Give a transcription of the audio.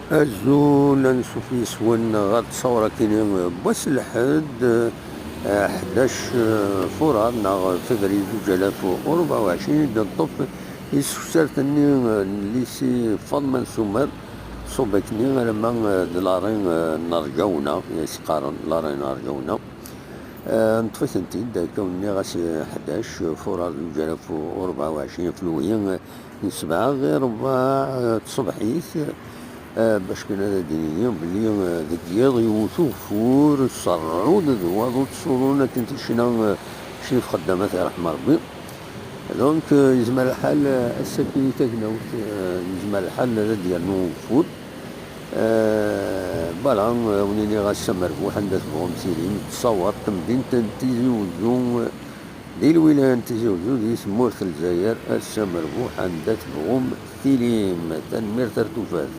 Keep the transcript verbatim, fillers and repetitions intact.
Azul, ansuf yes-wen ɣer ttṣawra-kini n wass n lḥedd, eh, ḥdac, eh, furar neɣ fevrier zuǧ alaf u rebɛa u ɛecrin, i d-neṭṭef i tsuksert-nni, eh, n lycée Faḍma n Sumer, ṣṣubak-nni alamma, eh, d l'arrêt, eh, n Rǧawna, i s-qqaren l'arrêt n Rǧawna. Eh, neṭṭef-itent-id, akka wen-nniɣ, ass ḥdac furar zuǧ alaf u rebɛa u ɛecrin, ɣef lewhi, eh, n sebɛa ɣir rebɛa, eh, tṣebḥit, eh, bac kan ad d-nini belli, eh, deg yiḍ yewwet ugeffur s rrɛud d waḍu ttṣurun akken ticna, eh, Crif Xeddamat, irḥem Rebbi. Donc, eh, yezmer lḥal, eh, ass-agi tagnawt, eh, yezmer lḥal ad d-yernu ugeffur. Eh, voilà, eh, wen-iniɣ ass amerbuḥ, anda tebɣum tilim, tessawaḍ temdint n Tizi Wezzu, eh, di lwilaya n Tizi Wezzu, di tmurt n Lezzayer, ass amerbuḥ, anda tebɣum tilim. Tanemmirt ar tufat.